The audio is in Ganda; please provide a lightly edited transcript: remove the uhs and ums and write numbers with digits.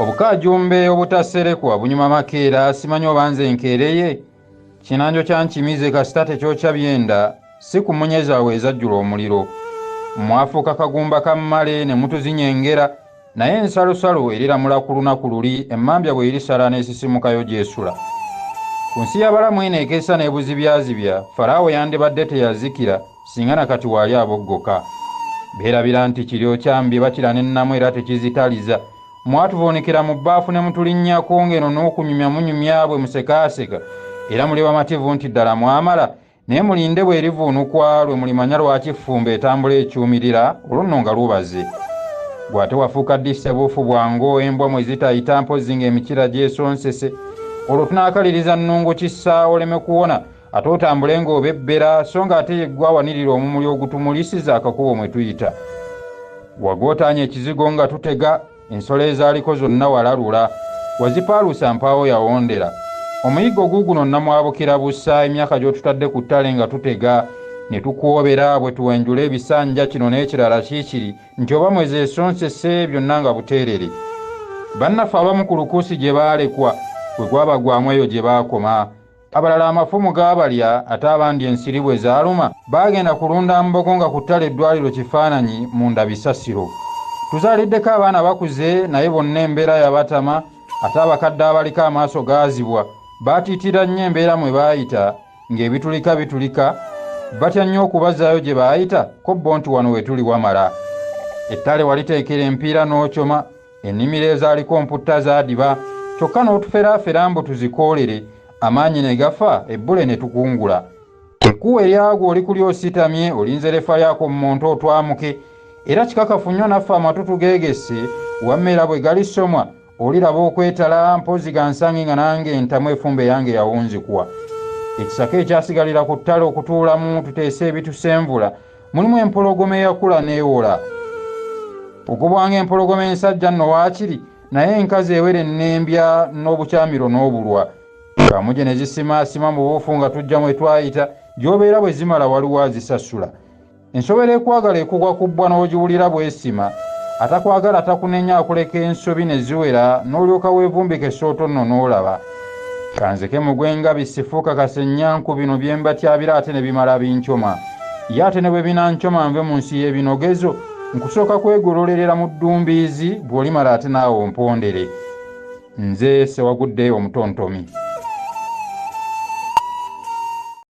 Obukaajumbe obutaserekwa bunyuma makeera, simanyi oba nze nkeereye. Kinanjo kya nkimize kasita tekyokya byenda, si ku mmunye zaabwe ezajjula omuliro. Mwafuuka kagumba ka mmale ne mutuzinyengera, naye ensalosalo eriramula ku lunaku luli emmambya bw'erisala n'esisimukayo gy'esula. Ku nsi y'abalamu eno ekeesa n'ebuzibyazibya, Faraawo yandibadde teyazikira singa na kati waali aboggoka. Beerabira nti kiryokyambye bakira n'ennamu era tekizitaliza. Mwatuvuunikira mu bbaafu ne mutulinnyako ng'eno n'okunyumya munyumya bwe musekaaseka, era muli bamativu nti ddala mwamala, naye mulinde bw'erivuunukwa lwe mulimanya lwaki ffumbe etambula ekyumirira, olwo nno nga lubaze. Ggwe ate wafuuka ddi ssebuufu bwangu embwa mwe zitayita mpozzi ng'emikira gyesonsese? Olwo tunaakaliriza nnungu kisa oleme kuwona, ate otambule ng'obebbera, so ng'ate ye ggwe awanirira omumuli ogutumulisiza akakubo mwe tuyita. Wagootaanya ekizigo nga tutega, ensolo ezaaliko zonna walalula, wazipaaluusa mpaawo yawondera. Omuyiggo guuguno nnamwabukira busa emyaka gy'otutadde ku ttale nga tutega, ne tukwobera bwe tuwenjula ebisanja kino n'ekirala kiikiri nti oba mwe zeesonsese byonna nga buteerere. Bannaffe abamu ku lukuusi gye baalekwa bwe gwabagwamu eyo gye baakoma. Abalala amafumu gaabalya ate abandi ensiri bwe zaaluma baagenda kulunda mbogo nga ku ttale eddwaliro kifaananyi munda bisasiro. Tuzaaliddeko abaana bakuze naye bonna embeera yabatama ate abakadde abaliko amaaso gaazibwa baatiitira nnyo embeera mwe baayita ng'ebitulika bitulika batya nnyo okubazaayo gye baayita ko bo nti wano we tuli wamala. Ettale waliteekera empiira n'ocoma, ennimiro ezaaliko mputta zaadiba kyokka n'otuferaafera mbu tuzikoolere amaanyi ne gafa ebbule ne tukungula. Ekkubo eryagwo oli kulya ositamye olinze refa yako mu muntu otwamuke era kikakafu nnyo naffe amatu tugeegese wamma era bwe galisomwa oliraba okwetala mpozzi gansange nga nange entamu efumbe yange yawunzikwa. Ekisaka ekyasigalira ku ttale okutuulamu tuteese ebitusenvula mulimu empologoma eyakula n'ewola. Ogobwanga empologoma ensajja nno waakiri naye enkazi ewera ennembya n'obukyamiro n'obulwa. Kamuje ne zisimaasima mu buufu nga tujja mwe twayita gy'obeera bwe zimala waliwo azisasula. Ensobera ekwagala ekugwa ku bbwa n'ogiwulira bw'esima, atakwagala takunenya akuleka ensobi ne ziwera n'olyoka weevumbika essooto nno n'olaba. Kanzeke mugwe nga bisifuuka kasennyanku bino bye mbatyabira ate ne bimala binkyoma. Ye ate ne bwe binankyoma nve mu nsi y'ebinogezo, nkusooka kwegololerera mu ddumbiizi bw'olimala ate naawe ompondere. Nze Ssewagudde omutontomi.